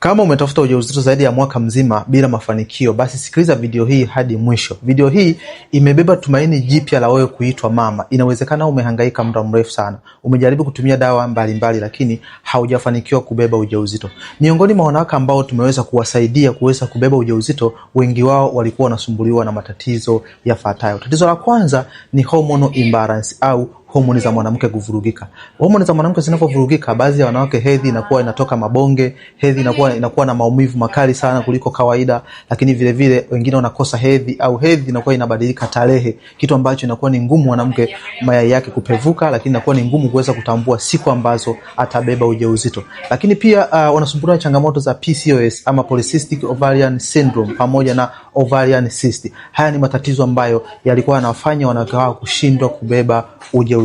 Kama umetafuta ujauzito zaidi ya mwaka mzima bila mafanikio, basi sikiliza video hii hadi mwisho. Video hii imebeba tumaini jipya la wewe kuitwa mama. Inawezekana umehangaika muda mrefu sana, umejaribu kutumia dawa mbalimbali mbali, lakini haujafanikiwa kubeba ujauzito. Miongoni mwa wanawake ambao tumeweza kuwasaidia kuweza kubeba ujauzito, wengi wao walikuwa wanasumbuliwa na matatizo yafuatayo. Tatizo la kwanza ni hormonal imbalance au homoni za mwanamke kuvurugika. Homoni za mwanamke zinapovurugika, baadhi ya wanawake hedhi inakuwa inatoka mabonge, hedhi inakuwa na maumivu makali sana kuliko kawaida, lakini vile vile wengine wanakosa hedhi au hedhi inakuwa inabadilika tarehe, kitu ambacho inakuwa ni ngumu mwanamke mayai yake kupevuka, lakini inakuwa ni ngumu kuweza kutambua siku ambazo atabeba ujauzito. Lakini pia wanasumbuliwa na changamoto za PCOS ama polycystic ovarian syndrome pamoja na ovarian cyst. Haya ni matatizo ambayo yalikuwa yanawafanya wanawake hao kushindwa kubeba ujauzito.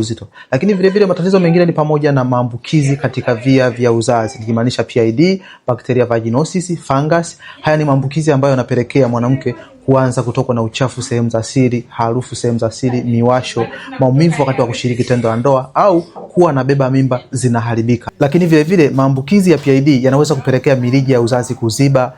Lakini vile vile matatizo mengine ni pamoja na maambukizi katika via vya uzazi, nikimaanisha PID, bacteria vaginosis, fungus. Haya ni maambukizi ambayo yanapelekea mwanamke kuanza kutokwa na uchafu sehemu za siri, harufu sehemu za siri, miwasho, maumivu wakati wa kushiriki tendo la ndoa au kuwa anabeba mimba zinaharibika. Lakini vile vile maambukizi ya PID yanaweza kupelekea mirija ya uzazi kuziba,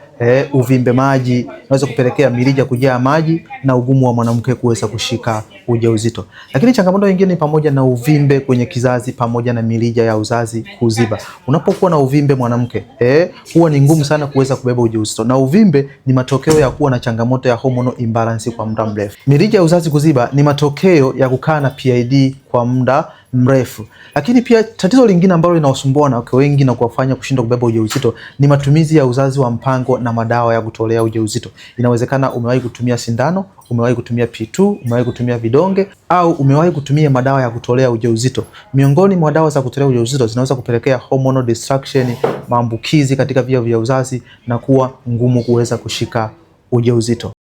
uvimbe maji, inaweza kupelekea mirija kujaa maji na ugumu wa mwanamke kuweza kushika ujauzito. Lakini changamoto nyingine ni pamoja na uvimbe kwenye kizazi pamoja na mirija ya uzazi kuziba. Unapokuwa na uvimbe mwanamke, huwa ni ngumu sana kuweza kubeba ujauzito. Na uvimbe ni matokeo ya kuwa na changamoto ya hormonal imbalance kwa muda mrefu. Mirija ya uzazi kuziba ni matokeo ya kukaa na PID kwa muda mrefu. Lakini pia tatizo lingine ambalo linawasumbua wanawake wengi na kuwafanya kushindwa kubeba ujauzito ni matumizi ya uzazi wa mpango na madawa ya kutolea ujauzito. Inawezekana umewahi kutumia sindano, umewahi kutumia P2, umewahi kutumia vidonge au umewahi kutumia madawa ya kutolea ujauzito. Miongoni mwa dawa za kutolea ujauzito zinaweza kupelekea hormonal destruction, maambukizi katika via vya uzazi na kuwa ngumu kuweza kushika ujauzito.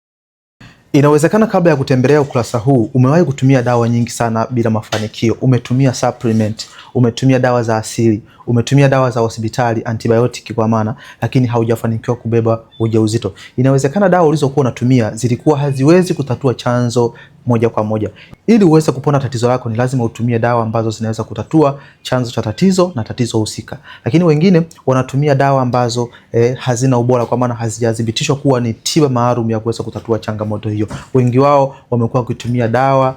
Inawezekana kabla ya kutembelea ukurasa huu umewahi kutumia dawa nyingi sana bila mafanikio. Umetumia supplement, umetumia dawa za asili, umetumia dawa za hospitali, antibiotic kwa maana, lakini haujafanikiwa kubeba ujauzito. Inawezekana dawa ulizokuwa unatumia zilikuwa haziwezi kutatua chanzo moja kwa moja. Ili uweze kupona tatizo lako ni lazima utumie dawa ambazo zinaweza kutatua chanzo cha tatizo na tatizo husika. Lakini wengine wanatumia dawa ambazo hazina ubora, kwa maana hazijathibitishwa kuwa ni tiba maalum ya kuweza kutatua changamoto hiyo. Wengi wao wamekuwa wakitumia dawa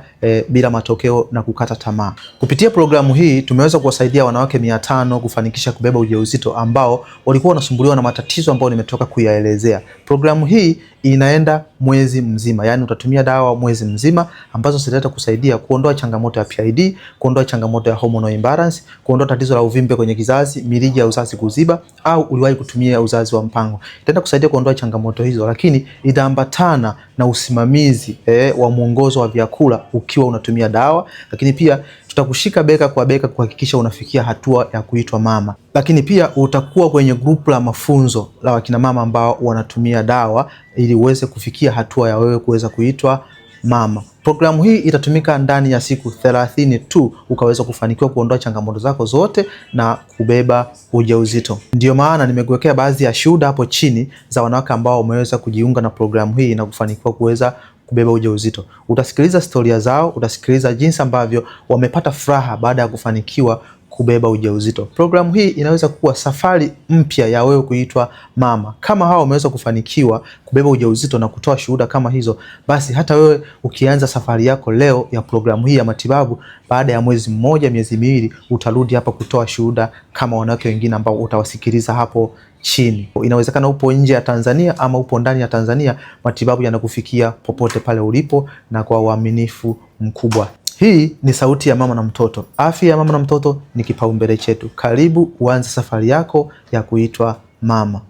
bila matokeo na kukata tamaa. Kupitia programu hii tumeweza kuwasaidia wanawake 500 kufanikisha kubeba ujauzito ambao walikuwa wanasumbuliwa na matatizo ambayo nimetoka kuyaelezea. Programu hii inaenda mwezi mzima, yaani utatumia dawa mwezi mzima ambazo zitaleta kusaidia kuondoa changamoto ya PID, kuondoa changamoto ya hormonal imbalance, kuondoa tatizo la uvimbe kwenye kizazi, mirija ya uzazi kuziba au uliwahi kutumia uzazi wa mpango. Itaenda kusaidia kuondoa changamoto hizo, lakini itaambatana na usimamizi wa mwongozo wa vyakula ukiwa unatumia dawa, lakini pia tutakushika beka kwa beka kuhakikisha unafikia hatua ya kuitwa mama. Lakini pia utakuwa kwenye grupu la mafunzo la wakina mama ambao wanatumia dawa ili uweze kufikia hatua ya wewe kuweza kuitwa mama. Programu hii itatumika ndani ya siku 30 tu ukaweza kufanikiwa kuondoa changamoto zako zote na kubeba ujauzito. Ndiyo maana nimekuwekea baadhi ya shuhuda hapo chini za wanawake ambao wameweza kujiunga na programu hii na kufanikiwa kuweza kubeba ujauzito. Utasikiliza historia zao, utasikiliza jinsi ambavyo wamepata furaha baada ya kufanikiwa kubeba ujauzito. Programu hii inaweza kuwa safari mpya ya wewe kuitwa mama. Kama hawa wameweza kufanikiwa kubeba ujauzito na kutoa shuhuda kama hizo, basi hata wewe ukianza safari yako leo ya programu hii ya matibabu, baada ya mwezi mmoja, miezi miwili, utarudi hapa kutoa shuhuda kama wanawake wengine ambao utawasikiliza hapo chini. Inawezekana upo nje ya Tanzania ama upo ndani ya Tanzania, matibabu yanakufikia popote pale ulipo na kwa uaminifu mkubwa. Hii ni sauti ya mama na mtoto. Afya ya mama na mtoto ni kipaumbele chetu. Karibu uanze safari yako ya kuitwa mama.